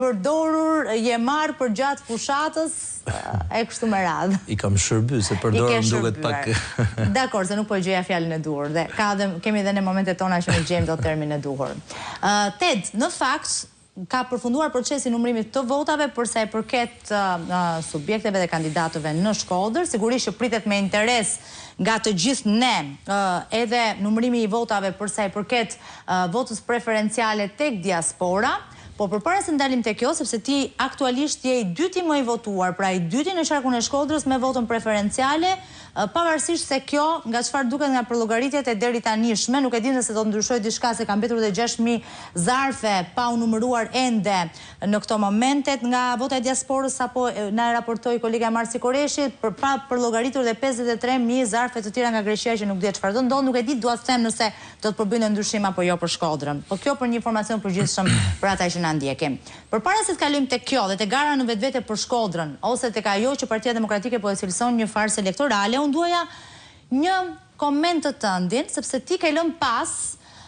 Përdorur, je marrë përgjatë fushatës e kështu me radhë. I kam shërby, se përdorur më duket pak. Dakord, se nuk po e gjeja fjalën e duhur dhe ka dhe kemi edhe ne momentet tona që nuk gjejmë dot termin e duhur. Ted, në fakt ka përfunduar procesi i numërimit të votave për sa i përket subjekteve dhe kandidatëve në Shkodër. Sigurisht që pritet me interes nga të gjithë ne edhe numërimi i votave për sa i përket votës preferenciale tek diaspora. Por përpara se të ndalim te kjo, sepse ti aktualisht je i dyti më i votuar, pra i dyti në qarkun e Shkodrës me votën preferenciale, pavarësisht se kjo, nga çfarë duket nga përllogaritjet e deritanishme, nuk e di nëse do të ndryshojë diçka se kanë mbetur edhe 6000 zarfe pa u numëruar ende në këto momente nga vota e diasporës sapo na e raportoi kolegja Marsi Koreshi, për pa përllogaritur dhe 53.000 zarfe të tjera nga Greqia që nuk dihet çfarë do ndodhë, nuk e di dua të them nëse do të përbëjnë ndonjë ndryshim apo jo për Shkodrën. Po kjo për një informacion të përgjithshëm për ata që na ndjekin. Përpara se të kalojmë tek kjo dhe te gara në vetvete për Shkodrën ose tek ajo që Partia Demokratike po e cilëson një farsë elektorale, unë duaja një koment të tëndin, sepse ti ke lënë pas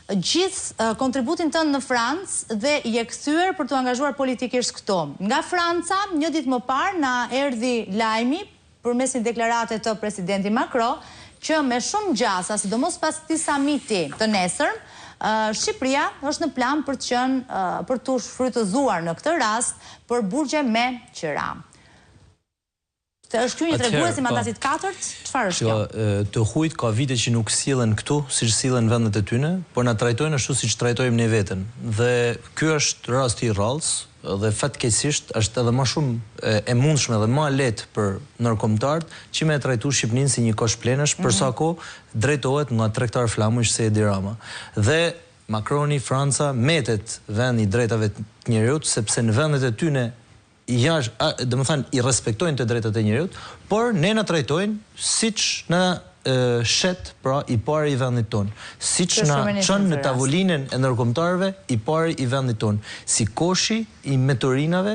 gjithë kontributin tënd në Francë dhe je kthyer për t'u angazhuar politikisht këtu. Nga Franca, një ditë më parë na erdhi lajmi përmes një deklarate të presidentit Macron, që me shumë gjasa, sidomos pas këtij samiti të nesërm, Shqipëria është në plan për të qenë, për t'u shfrytëzuar në këtë rast për burgje me qira. Është ky një tregues i po. mandatit të katërt? Çfarë është kjo? Të hujt ka vite që nuk sillen këtu, siç sillen në vendet e tyne, por na trajtojnë ashtu siç trajtojmë ne veten. Dhe ky është rasti i rrallës, Dhe fatkeqësisht është edhe ma shumë e mundshme dhe ma lehtë për ndërkombëtarët që me e trajtu Shqipëninë si një kosh plehrash për sa kohë drejtohet nga tregtar flamujsh si Edi Rama. Dhe Macroni, Franca metet vend i drejtave të njeriut sepse në vendet e tyne jashtë, domethënë i respektojnë të drejtat e njeriut, por ne na trajtojnë siç na shet pra i pari i vendit tonë, siç na çon në tavolinën e ndërkombëtarëve i pari i vendit tonë, si koshi i mbeturinave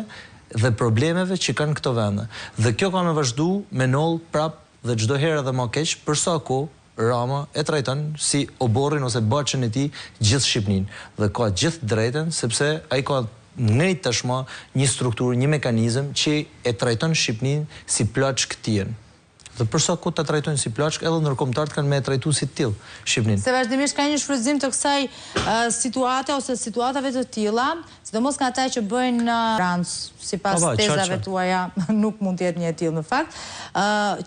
dhe problemeve që kanë këto vende. Dhe kjo ka me vazhdu me ndodh prap dhe çdo herë edhe ma keq për sa kohë Rama e trajton si oborrin ose bahçen e tij gjithë Shqipninë. Dhe ka gjithë të drejtën sepse ai ka ngrit tashma një strukturë, një mekanizëm që e trajton Shqipninë si plaçkë tijën. Dhe për sa kohë ta trajtojnë si plaçkë, edhe ndërkombëtarët kanë me e trajtu si të tillë Shqipërinë. Se vazhdimisht ka një shfrytëzim të kësaj situate ose situatave të tilla, sidomos nga ata që bëjnë Francë, sipas tezave tuaja, nuk mund të jetë një e tillë në fakt,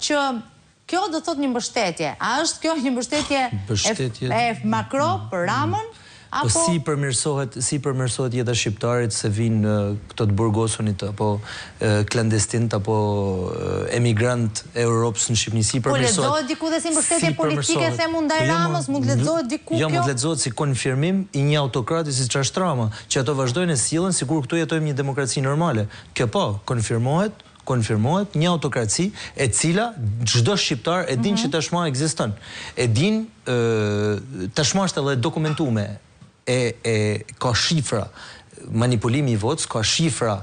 që kjo do të thotë një mbështetje. A është kjo një mbështetje e Macron për Ramën? Po si i përmirësohet, si i përmirësohet jeta shqiptarit se vijnë këto të burgosunit apo klandestint apo emigrant e Europës në Shqipëni, si i Po përmirësohet? lexohet diku dhe si mbështetje politike them unë ndaj jo, Ramës, mund të lexohet diku jo, mund të lexohet si konfirmim i një autokrati siç është Rama, që ato vazhdojnë e sillen sikur këtu jetojmë një demokraci normale. Kjo po, konfirmohet konfirmohet një autokraci e cila çdo shqiptar e din që tashmë ekziston. E din tashmë është edhe e dokumentume e e ka shifra manipulimi i votës, ka shifra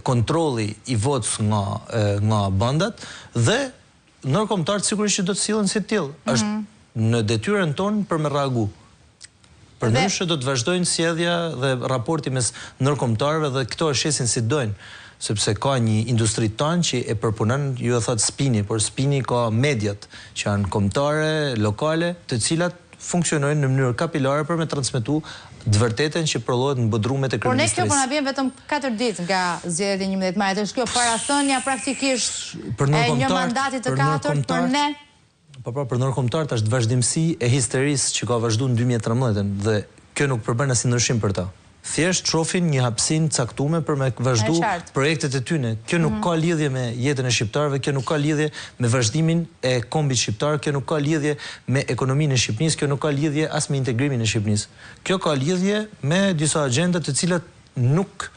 kontrolli i votës nga nga bandat dhe ndërkombëtarët sigurisht që do të sillen si të tillë. Është në detyrën tonë për me reagu. Përndryshe do të vazhdojnë sjellja dhe raporti mes ndërkombëtarëve dhe këto e shesin si dojnë, sepse ka një industri tanë që e përpunon, ju e thatë spini, por spini ka mediat që janë kombëtare, lokale, të cilat funksionojnë në mënyrë kapilare për me transmetu të vërtetën që prodhohet në bodrumet e Por ne kjo po na vjen vetëm 4 ditë nga zgjedhjet e 11 majit. Është kjo parathënia praktikisht e një mandati të katërt për ne? Po pra, për ndërkombëtarët është vazhdimësi e histerisë që ka vazhdu në 2013-ën dhe kjo nuk përbën asnjë ndryshim për ta. Thjesht shohin një hapësinë të caktume për me vazhdu projektet e tyne. Kjo nuk ka lidhje me jetën e shqiptarëve, kjo nuk ka lidhje me vazhdimin e kombit shqiptar, kjo nuk ka lidhje me ekonominë e Shqipënisë, kjo nuk ka lidhje as me integrimin e Shqipënisë. Kjo ka lidhje me disa agjenda të cilat nuk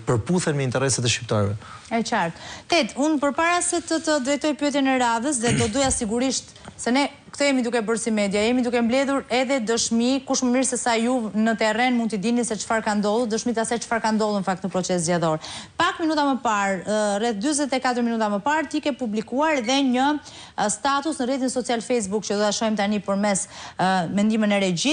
përputhen me interesat e shqiptarëve. E qartë. Ted, unë përpara se të të drejtoj pyetjen e radhës dhe do doja sigurisht se ne këtë jemi duke bërë si media, jemi duke mbledhur edhe dëshmi, kush më mirë se sa ju në terren mund t'i dini se çfarë ka ndodhur, dëshmi të asaj çfarë ka ndodhur në fakt në proces zgjedhor. Pak minuta më parë, rreth 44 minuta më parë, ti ke publikuar edhe një status në rrjetin social Facebook që do ta shohim tani përmes me ndihmën e regjisë.